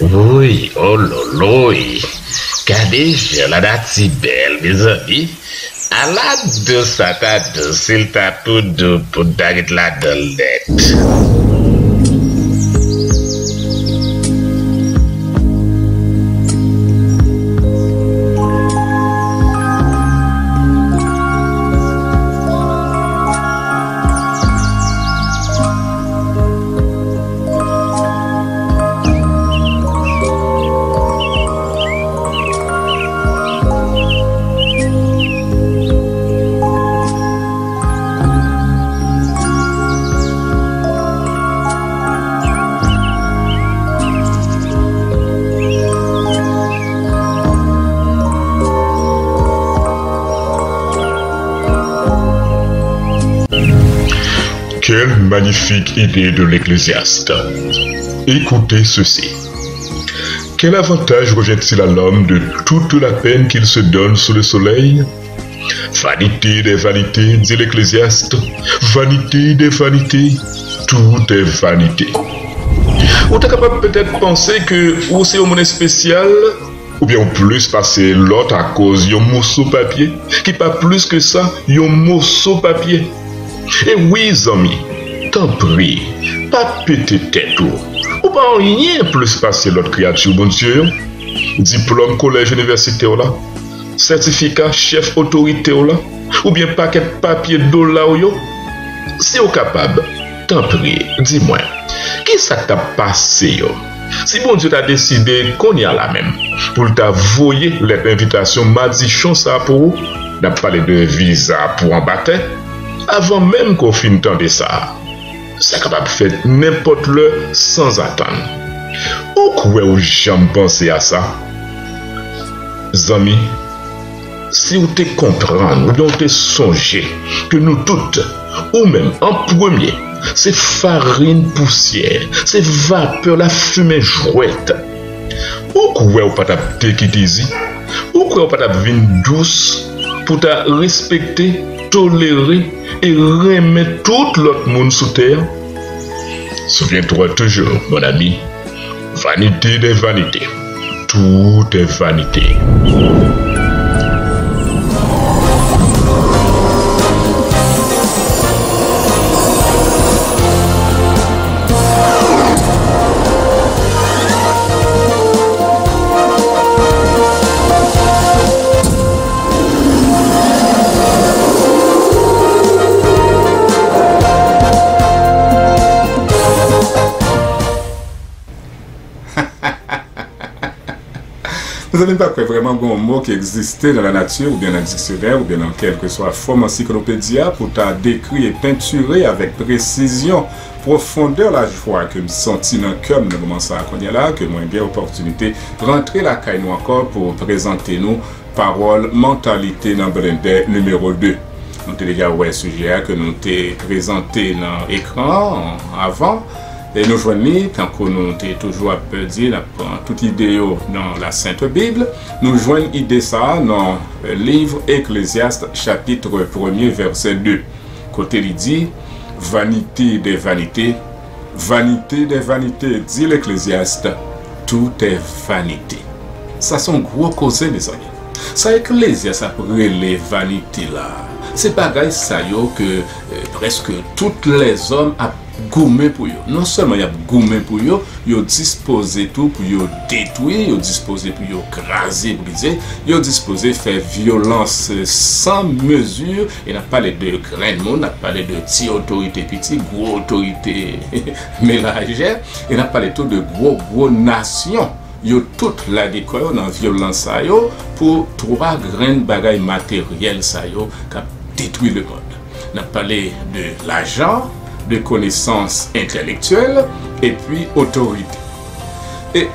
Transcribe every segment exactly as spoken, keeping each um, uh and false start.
Wouy, ololoy. Gade jan lanati bèl, mezanmi. Ala dous sa ta dous si l ta tou dou pou n ta ret ladan l nèt. Quelle magnifique idée de l'Ecclésiaste. Écoutez ceci. Quel avantage revient-il à l'homme de toute la peine qu'il se donne sous le soleil? Vanité des vanités, dit l'Ecclésiaste, vanité des vanités, tout est vanité. Ou ta kapab petèt panse ke ou se yon moun espesyal, oubyen ou plis pase lòt akoz yon moso papye, ki pa plis ke sa, yon moso papye. E wi, zanmi, tanpri, pa pete tèt ou. Ou pa anyen plis pase lòt kreyati Bondye yo. Diplòm kolèj inivèsitè w la, sètifika chèf otorite w la, oubyen pakèt papye dola w yo. Si w kapab, tanpri, di mwen, kisa k t ap pase yo? Si Bondye ta deside kounye a la menm pou l ta voye lèt envitasyon madichon sa a pou ou, n ap pale de viza pou anba tè, avan menm ke w fin tande sa a, sa kapab fèt nenpòt lè sanzatann. Ou kwè w janm panse a sa? Zanmi, si w te konprann oubyen w te sonje ke nou tout, ou menm an premye, se farin pousyè, se vapè lafimen jwèt, ou kwè w pa t ap te kite izi? Ou kwè w pa t ap vin dous pou ta respekte, tolere e renmen tout lòt moun sou tè a? Souviens-toi toujours, mon ami, vanité des vanités, tout est vanité. Mezanmi, m pa kwè vrèman gen yon mo ki egziste nan lanati oubyen nan diksyonè oubyen nan kèlkeswa fòm ansiklopedi a pou ta dekri e pentire avèk presizyon pwofondè lajwa ke m santi nan kè m nan moman sa a kounye a la, ke mwen gen opòtinite rantre lakay nou ankò pou prezante nou pawòl mantalite nan blendè nimewo de. Nou te deja wè sijè a ke nou te prezante nan ekran an avan. E nou jwenn li, tankou nou te toujou ap di, n ap pran tout ide yo nan la Sente Bib. Nou jwenn ide sa a nan, eh, liv Eklezyas, chapit premye, vèsè de, kote li di, vanité des vanités, vanité des vanités, dit l'Ecclésiaste, tout est vanité. Sa se yon gwo koze, mezanmi. Sa Eklezyas ap rele vanite la, se bagay sa yo ke, eh, prèske tout lèzòm ap goumen pou yo. Non sèlman y ap goumen pou yo, yo dispoze tou pou yo detwi, yo dispoze pou yo kraze, brize, yo dispoze fè vyolans, eh, san mezi, e n ap pale de grenn moun, n ap pale de ti otorite piti, gwo otorite melajè, e n ap pale tou de gwo, gwo nasyon. Yo tout lage kò yo nan vyolans sa yo pou twa grenn bagay materyèl sa yo k ap detwi lemonn. N ap pale de lajan, de konesans entèlektyèl, epi otorite. E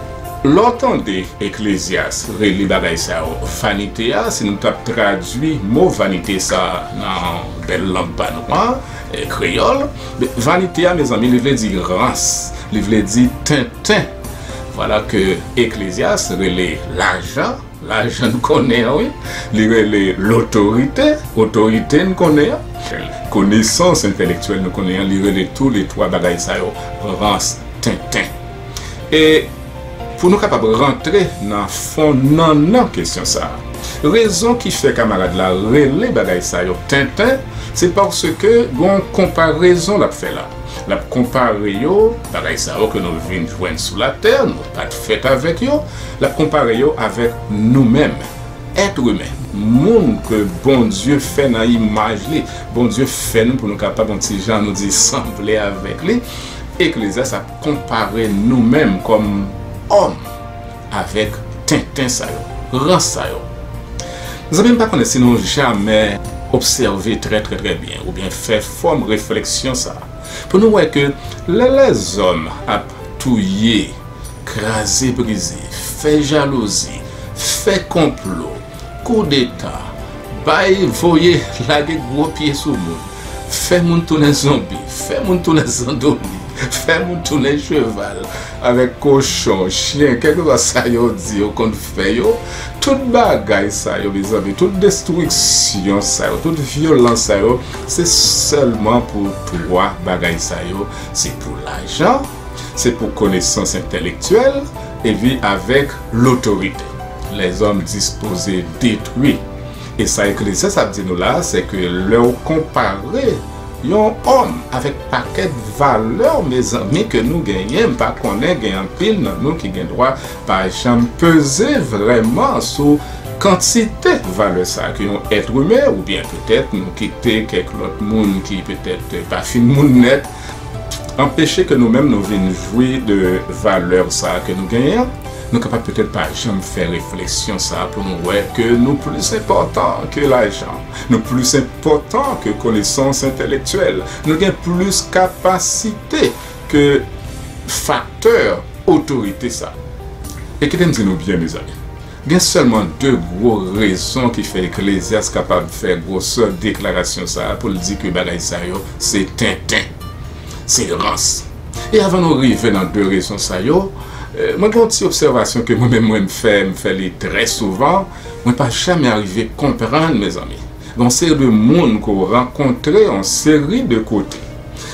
lè w tande Eklezyas rele bagay sa yo vanite a, si nou t ap tradui mo vanite sa a nan bèl lang pa nou an, e, kreyòl, men vanite a, mezanmi, li vle di rans, li vle di tenten. Vwala ke Eklezyas rele lajan, lajan nou konnen an, wi. Li rele lotorite, otorite nou konnen an. Konesans entèlektyèl nou konnen an, li rele tou le twa bagay sa yo rans, tenten. E Pou nou kapab rantre nan fon nannan kesyon sa a, rezon ki fè kamarad la rele bagay sa yo tenten, se paske gon konparezon l ap fè la. L ap konpare yo, bagay sa yo ke nou vin jwenn sou latè, nou pa t fèt avèk yo, l ap konpare yo avèk nou menm, èt imen, moun ke Bondye fè nan imaj li. Bondye fè nou pou nou kapab yon ti jan, nou di, sanble avèk li. Eklezyas ap konpare nou menm kòm òm avèk tenten sa yo, rans sa yo. Zanmi m, pa konnen si nou jamè obsève trè, trè, trè byen, oubyen fè fòm refleksyon sa a, pou nou wè ke lè lèzòm ap touye, kraze brize, fè jalouzi, fè konplo, koudeta, bay, voye, lage gwo pye sou moun, fè moun tounen zonbi, fè moun tounen zandomi, fè moun tounen cheval, avèk kochon, chen, kèlkeswa sa yo di yo konn fè yo, tout bagay sa yo, mezanmi, tout destriksyon sa yo, tout vyolans sa yo, se sèlman pou twa bagay sa yo, se pou lajan, se pou konesans entèlektyèl, epi avèk lotorite. Lèzòm dispoze detwi. E sa Eklezyas ap di nou la, se ke lè w konpare yon òm avèk pakèt valè, mezanmi, ke nou genyen, m pa konnen, gen anpil nan nou ki gen dwa pa janm peze vrèman sou kantite valè sa a ke yon èt imen, oubyen petèt nou kite kèk lòt moun ki petèt pa fin moun nèt, anpeche ke nou menm nou vin jwi de valè sa a ke nou genyen an, nou kapab petèt pa janm fè refleksyon sa a pou nou wè ke nou plis enpòtan ke lajan, nou plis enpòtan ke konesans entèlektyèl, nou gen plis kapasite ke faktè otorite sa a. E kite m di nou byen, mezanmi, gen sèlman de gwo rezon ki fè Eklezyas kapab fè gwosè deklarasyon sa a pou l di ke bagay sa yo se tenten, se rans. E avan nou rive nan de rezon sa yo, eh, mwen gen yon ti obsèvasyon ke mwen menm mwen m fè, m fè li trè souvan, mwen pa janm arive konprann, mezanmi. Gen yon seri de moun ke w rankontre yon seri de kote.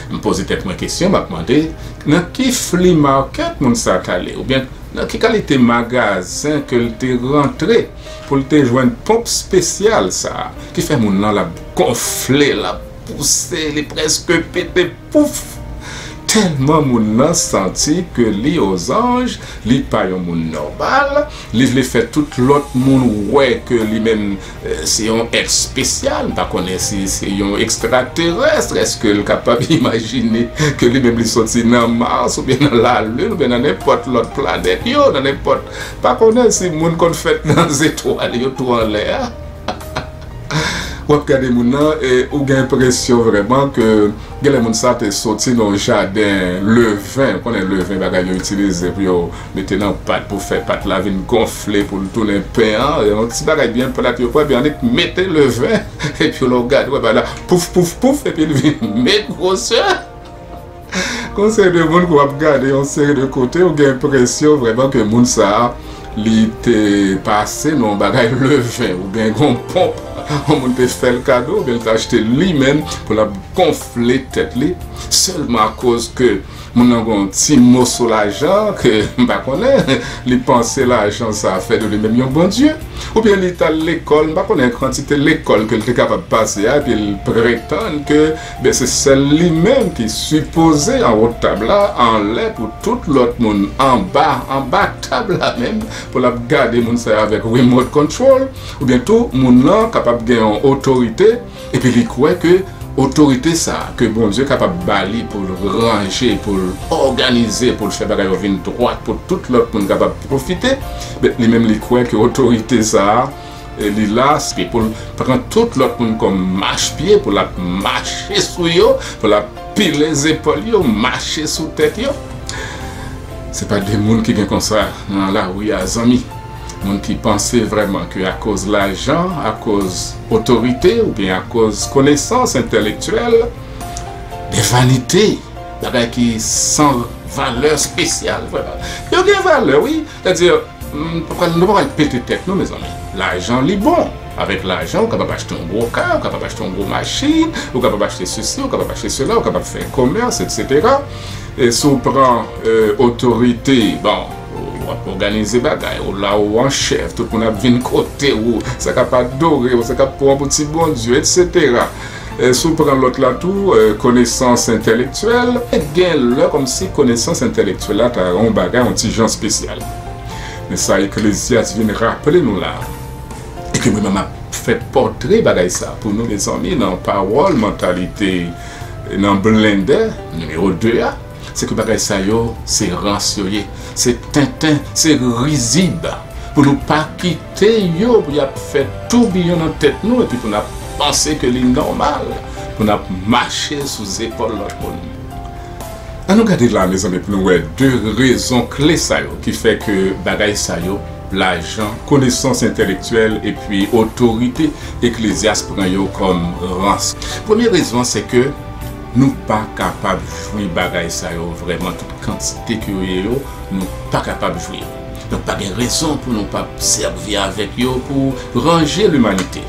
M poze tèt mwen kesyon, m ap mande, nan ki flea market moun sa t ale? Oubyen nan ki kalite magazen ke l te rantre pou l te jwenn ponp espesyal sa a, ki fè moun nan l ap gonfle, l ap pouse, li prèske pete pouf. Tèlman moun nan santi ke li ozanj, li pa yon moun nòmal, li vle fè tout lòt moun wè ke li menm, eh, se yon èt espesyal, m pa konnen si se yon ekstraterès, èske l kapab imajine ke li menm li soti nan Mars oubyen nan Lalin oubyen nan nenpòt lòt planèt yo, nan nenpòt, pa konnen si moun konn fèt nan zetwal yo tou anlè a. W ap gade moun nan, e ou gen enpresyon vrèman ke genlè moun sa te soti nan yon jaden leven. Ou konnen leven, bagay yo itilize pou yo mete nan pat, pou fè pat la vin gonfle, pou l tounen pen an. Yon ti bagay byen plat yo pran, epi annik mete leven, epi lè w gade, w wè bagay la pouf, pouf, pouf, epi l vin met gwosè. Gon seri de moun ke w ap gade yon seri de kote, ou gen enpresyon vrèman ke moun sa a, li te pase nan yon bagay leven, oubyen gon ponp, yon moun te fè l kado, oubyen l te achte li menm pou l ap gonfle tèt li, sèlman akoz ke moun nan gon ti moso lajan ke m pa konnen, li panse lajan sa a fè de li menm yon bondye. Oubyen li t al lekòl, m pa konnen kantite lekòl ke l te kapab pase a, epi l pretann ke, ben, se sèl li menm ki sipoze anwo tab la, anlè pou tout lòt moun anba, anba tab la menm, pou l ap gade moun sa yo avèk remote control, oubyen tou, moun nan kapab gen yon otorite, epi li kwè ke otorite sa a ke Bondye kapab ba li pou l ranje, pou l òganize, pou l fè bagay yo vin dwat, pou tout lòt moun kapab pwofite, men li menm li kwè ke otorite sa a, e, li la, se pou l pran tout lòt moun kòm machpye, pou l ap mache sou yo, pou l ap pile zepòl yo, mache sou tèt yo. Se pa de moun ki gen konsa nan lari a, zanmi. Moun ki panse vrèman ke akoz lajan, akoz otorite, oubyen akoz konesans entèlektyèl, de vanite, bagay ki san valè espesyal, vrèman. Yo gen valè, wi. Sètadi, nou pa pral, nou pa pral pete tèt nou, mezanmi. Lajan, li bon. Avèk lajan, ou kapab achte yon gwo kay, ou kapab achte yon gwo machin, ou kapab achte sesi, ou kapab achte sela, ou kapab fè komès, etsetera. E si w pran, e, otorite, bon, ou w ap òganize bagay, ou la ou an chèf, tout moun ap vin kote ou, sa k ap adore ou, sa k ap pran pou ti bondye, etsetera. E si w pran lòt la tou, e, konesans entèlektyèl, gen lè kòmsi konesans entèlektyèl la ta yon bagay yon ti jan espesyal. Men sa Eklezyas vin raple nou la, e ke mwen menm m ap fè pòtre bagay sa pou nou, mezanmi, nan Pawòl Mantalite nan Blendè nimewo de a, se ke bagay sa yo, se rans yo ye, se tenten, se rizib, pou nou pa kite yo pou y ap fè toubiyon nan tèt nou, epi pou n ap panse ke li nòmal pou n ap mache sou zepòl lòt moun. Ann nou gade la, mezanmi, pou nou wè de rezon kle sa yo ki fè ke bagay sa yo, lajan, konesans entèlektyèl epi otorite, Eklezyas pran yo kòm rans. Premye rezon an se ke nou pa kapab jwi bagay sa yo vrèman, tout kantite ke yo ye yo, nou pa kapab jwi yo. Donk, pa gen rezon pou nou pa sèvi avèk yo pou ranje limanite.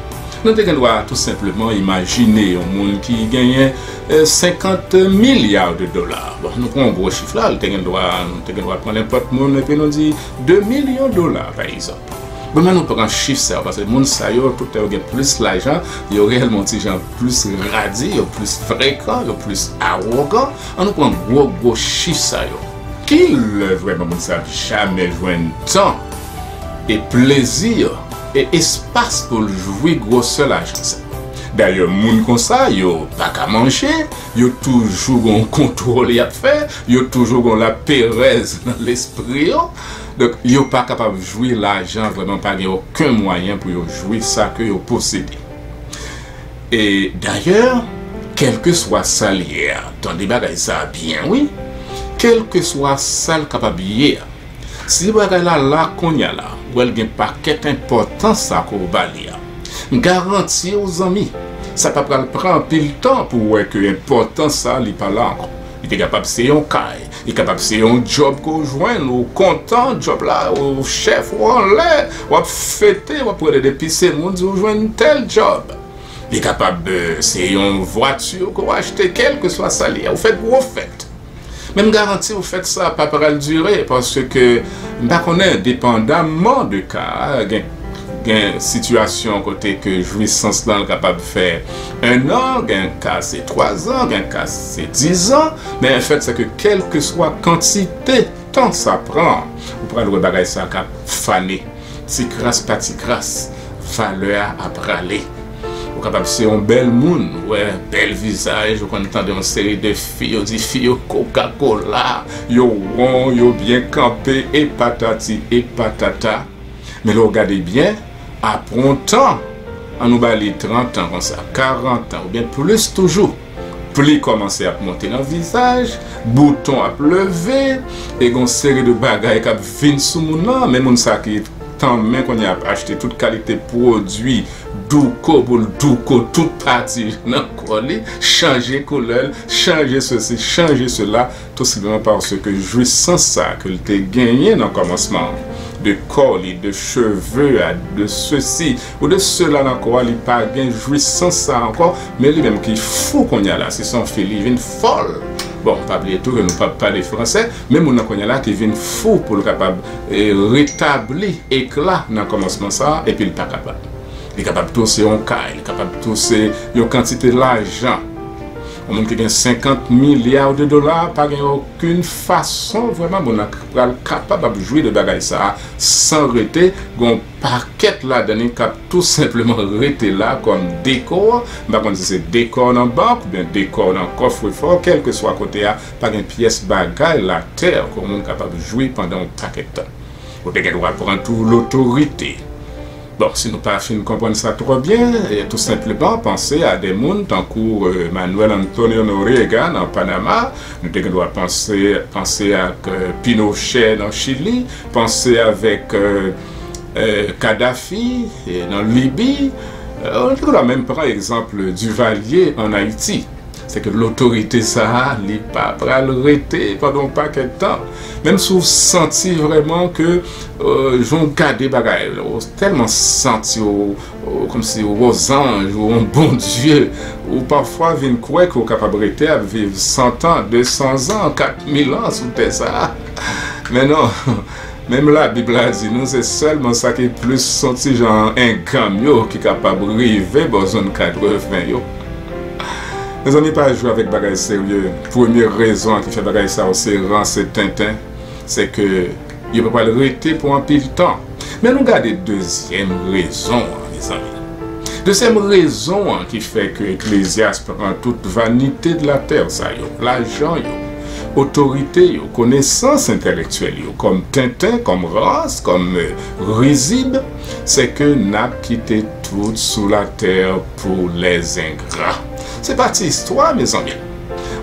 Nou te gen dwa tou senpleman imajine yon moun ki genyen, e, senkant milya de dola. Bon, nou pran yon gwo chif la, nou te gen dwa, nou te gen dwa pran nenpòt moun epi nou di de milyon dola, pa egzanp. Bon, men nou pran chif sa yo, paske moun sa yo, tout lè yo gen plis lajan, yo reyèlman yon ti jan plis radi, yo plis frekan, yo plis awogan. Ann nou pran gwo, gwo chif sa yo. Ki lè vrèman moun sa ap jamè jwenn tan e plezi e espas pou l jwi gwosè lajan sa? Dayè, moun konsa, yo pa ka manje, yo toujou gon kontwòl y ap fè, yo toujou gon laperèz nan lespri yo. Donk, yo pa kapab jwi lajan vrèman, pa gen okenn mwayen pou yo jwi sa ke yo posede. E dayè, kèlkeswa sa l ye a, tande bagay sa a byen, wi, kèlkeswa sa l kapab ye a, si bagay la la kounye a la, w wè l gen pakèt enpòtans sa ke w ba li a, m garanti w, zanmi, sa pa pral pran anpil tan pou w wè ke enpòtans sa li pa la ankò. Li te kapab se yon kay, li kapab se yon djòb ke w jwenn, ou kontan djòb la, ou chèf, ou anlè, w ap fete, w ap rele depi se moun di w jwenn tèl djòb. Li kapab, e, se yon vwati ke w achte, kèlkeswa sa li ye, ou fè gwo fèt. Men m garanti w fèt sa pa pral dire, paske m pa konnen, depandamman de ka a, gen, gen sitiyasyon kote ke jwisans lan kapab fè en an, gen ka se twa zan, gen ka se diz an, men fèt se ke kèlkeswa kantite tan sa pran, ou pral wè bagay sa k ap fane. Ti kras pa ti kras, valè a ap rale. Ou kapab se yon bèl moun, ou wè bèl vizaj, ou konn tande yon seri de fi, yo di fi yo Coca-Cola, yo won, yo byen kanpe, e patati, e patata. Men lè w gade byen, apre yon tan, ann nou ba li trant an konsa, karant an, oubyen plis toujou, pli kòmanse ap monte nan vizaj, bouton ap leve, e gon seri de bagay k ap vin sou moun nan, men moun sa ki tanmen kounye a ap achte tout kalite pwodui douko pou l douko tout pati nan kò li, chanje koulè l, chanje sesi, chanje sela, tou senpleman paske jwisans sa ke l te genyen nan kòmansman an, de kò li, de cheve a, de sesi ou de sela nan kò a, li pa gen jwisans sa ankò, men li menm ki fou kounye a la, si se yon fi, li vin fòl. Bon, pa bliye tou ke nou p ap pale fransè, men moun nan kounye a la ki vin fou pou l kapab, e, retabli ekla nan kòmansman sa, epi l pa kapab. Li kapab tou se yon kay, li kapab tou se yon kantite lajan. Yon moun ki gen senkant milya de dola pa gen okenn fason vrèman moun nan pral kapab ap jwi de bagay sa a san rete. Gon pakèt ladan li k ap tou senpleman rete la kòm dekò. M pa konn si se dekò nan bank oubyen dekò nan kòfrefò, kèlkeswa kote a, pa gen pyès bagay latè ke yon moun kapab jwi pandan yon pakèt tan. Ou te gen dwa pran tou lotorite. Bon, si nou pa fin konprann sa twò byen, e, tou senpleman, panse a de moun tankou, e, Manuel Antonio Noriega nan Panama, nou te gen dwa panse, panse ak, e, Pinochet nan Chili, panse avèk, e, e, Kadhafi, e, nan Libi, e, nou te gen dwa menm pran egzanp Duvalier ann Ayiti. Se ke lotorite sa a, li pa pral rete pandan yon pakèt tan. Menm si w santi vrèman ke, e, jan w gade bagay, ou tèlman santi w, ou kòmsi ou ozanj, ou yon bondye, ou pafwa vin kwè ke w kapab rete ap viv san tan, de san zan, kat mil an sou tè sa a. Men non, Menm Labib la di nou se sèlman sa ki plis yon ti jan enganm yo ki kapab rive bò zòn katreven yo. Mezanmi, pa jwe avèk bagay serye. Premye rezon ki fè bagay sa yo se rans e tenten, se ke yo pa pral rete pou anpil tan. Men nou gade dezyèm rezon an, mezanmi. Dezyèm rezon an ki fè ke Eklezyas pran tout vanite de la tè sa yo, lajan yo, otorite yo, konesans entèlektyèl yo, kòm tenten, kòm rans, kòm, eh, rizib, se ke n ap kite tout sou latè pou lèzengra. Se pa ti istwa, mezanmi.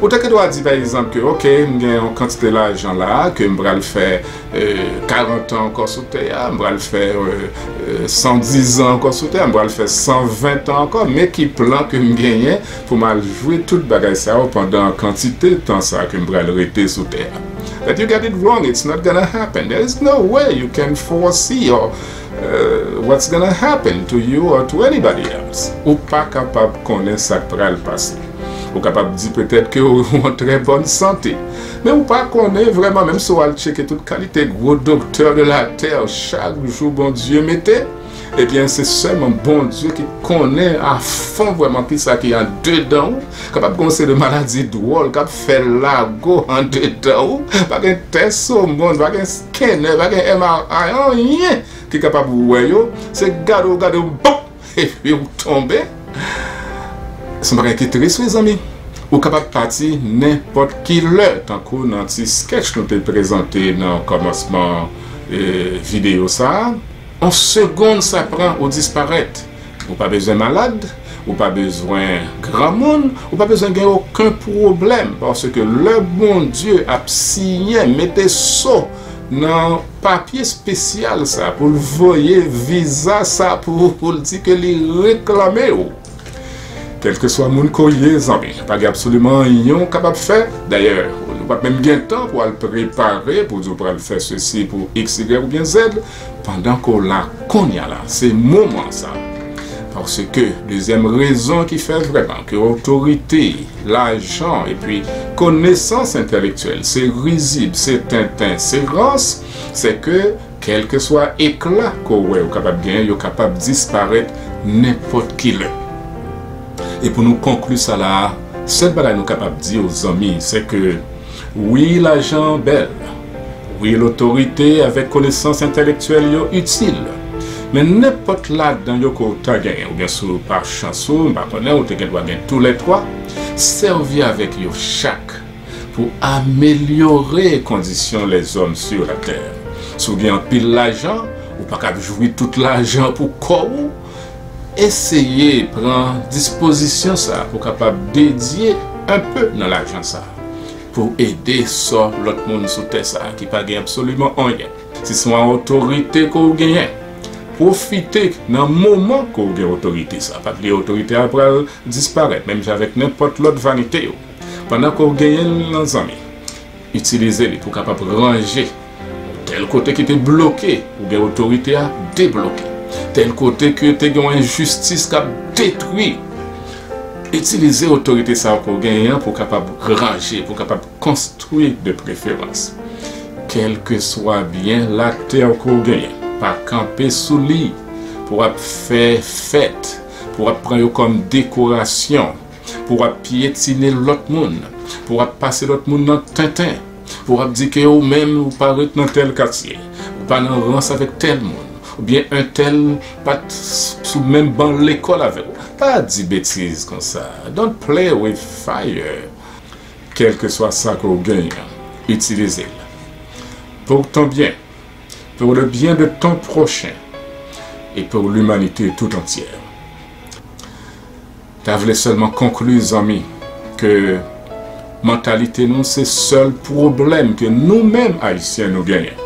Ou te gen dwa di, pa egzanp, ke, oke, m gen yon kantite lajan la, ke m pral fè, eh, karant an ankò sou tè a, m pral fè, eh, eh, san diz an ankò sou tè a, m pral fè san ven an ankò, men ki plan ke m genyen pou m al jwi tout bagay sa yo pandan kantite tan sa ke m pral rete sou tè a? But you get it wrong, it's not gonna happen. There is no way you can foresee or, uh, what's gonna happen to you or to anybody else. Ou pa kapab konnen sa k pral pase. Ou kapab di petèt ke ou an trè bòn sante. Men ou pa konnen vrèman, menm si w al tcheke tout kalite gwo doktè de la tè chak jou Bondye mete, ebyen, se sèlman Bondye ki konnen a fon vrèman ki sa ki andedan ou. Kapab gen yon seri de maladi dwòl k ap fè lago andedan ou. Pa gen tès omòn, pa gen scanner, pa gen M R I, anyen ki kapab wè yo. Se gade w, gade w, bòp! Epi ou tonbe. Se yon bagay ki tris, wi, zanmi. Ou kapab pati nenpòt ki lè, tankou nan ti sketch nou te prezante nan kòmansman, eh, videyo sa a. An segonn sa pran, ou disparèt. Ou pa bezwen malad, ou pa bezwen granmoun, ou pa bezwen gen okenn pwoblèm, paske lè Bondye ap siyen, mete so nan papye espesyal sa pou l voye viza sa pou, pou l di ke li reklame w. Kèlkeswa moun ke w ye, zanmi, pa gen absoliman anyen w kapab fè. Dayè, ou pa t menm gen tan pou al prepare, pou di w pral fè sesi pou X, Y oubyen Z, pandan ke w la kounye a la. Se moman sa. Paske dezyèm rezon ki fè vrèman ke otorite, lajan, epi konesans entèlektyèl, se rizib, se tenten, se rans, se ke kèlkeswa ekla ke w wè yo kapab genyen, yo kapab disparèt nenpòt ki lè. E pou nou konkli sa la, sèl bagay nou kapab di yo, zanmi, se ke wi, lajan bèl. Wi, lotorite avèk konesans entèlektyèl yo itil. Men nenpòt ladan yo ke w ta genyen, oubyen si w pa chans ou, m pa konnen, ou te gen dwa gen toulètwa, sèvi avèk yo chak pou amelyore kondisyon lèzòm sou latè. Si w gen anpil lajan, ou pa kab jwi tout lajan pou kò w, eseye pran dispozisyon sa pou kapab dedye enpe nan lajan sa pou ede sò lòt moun sou tè sa ki pa gen absoliman anyen. Si se yon otorite ke w genyen, pwofite nan moman ke w gen otorite sa. Pa bliye otorite a pral disparèt, menm jan avèk nenpòt lòt vanite yo. Pandan ke w genyen l nan zanmi, itilize li pou kapab ranje tèl kote ki te bloke, ou gen otorite a debloke. Tèl kote ke te gen yon enjistis k ap detwi. Itilize otorite sa ke w genyen an pou kapab ranje, pou kapab konstwi de preferans. Kèlkeswa byen latè ke w genyen, pa kanpe sou li pou w ap fè fèt, pou w ap pran yo kòm dekorasyon, pou w ap pyetine lòt moun, pou w ap pase lòt moun nan tenten, pou w ap di ke ou menm ou pa ret nan tèl katye, ou pa nan rans avèk tèl moun, oubyen entèl pa t sou menm ban lekòl avè w. Pa di betiz konsa. Don't play with fire. Kèlkeswa sa ke w genyen, itilize l. Pour ton bien, pour le bien de ton prochain et pour l'humanité tout entière. Ta vle sèlman konkli, zanmi, ke mantalite nou se sèl pwoblèm ke nou menm Ayisyen nou genyen.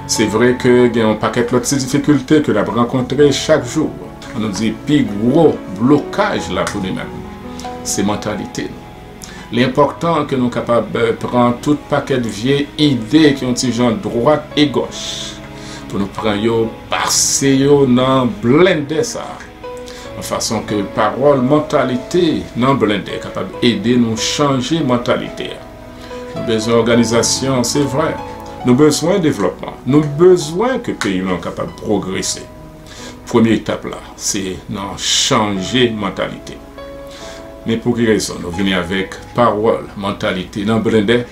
Se vre ke gen yon pakèt lòt ti difikilte ke n ap rankontre chak jou. Ann nou di pi gwo blokaj la pou nou menm, se mantalite nou. Li enpòtan ke nou kapab, eh, pran tout pakèt vye ide ki yon ti jan dwat e gòch, pou nou pran yo, pase yo nan blendè sa, yon fason ke pawòl mantalite nan blendè kapab ede nou chanje mantalite a. Nou bezwen òganizasyon, se vre. Nou bezwen devlòpman. Nou bezwen ke peyi nou kapab pwogrese. Premye etap la, se nan chanje mantalite. Men pou ki rezon nou vini avèk pawòl mantalite nan blendè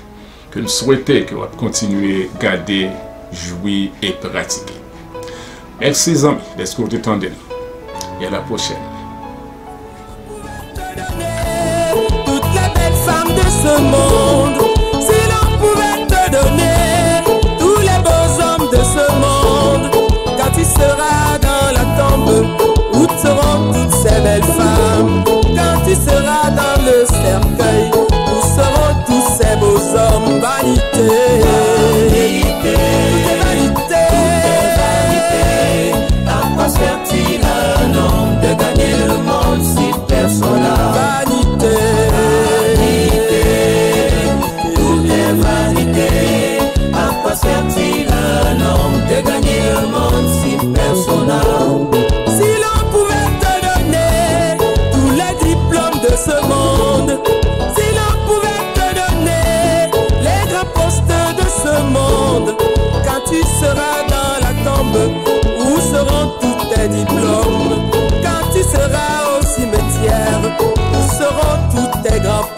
ke m swete ke w ap kontinye gade, jwi e pratike. Mèsi zanmi dèske w te tande m. E a la pwochèn. Toutes les belles femmes de ce monde, si l'on pouvait te donner tous les beaux hommes de ce monde, quand tu seras dans la tombe, où seront toutes ces belles femmes? Quand tu seras dans le cercueil, où seront tous ces beaux hommes? Vanité, tout est vanité. À quoi sert-il à un homme de gagner le monde si personne n'a Vanité, tout est vanité? À quoi sert-il à un homme de gagner le monde si personne n'a si l'on pouvait te donner tous les diplômes de ce monde, si l'on pouvait te donner les grands postes de ce monde, quand tu seras dans la tombe, où seront tous tes diplômes? Quand tu seras au cimetière, où seront tous tes grands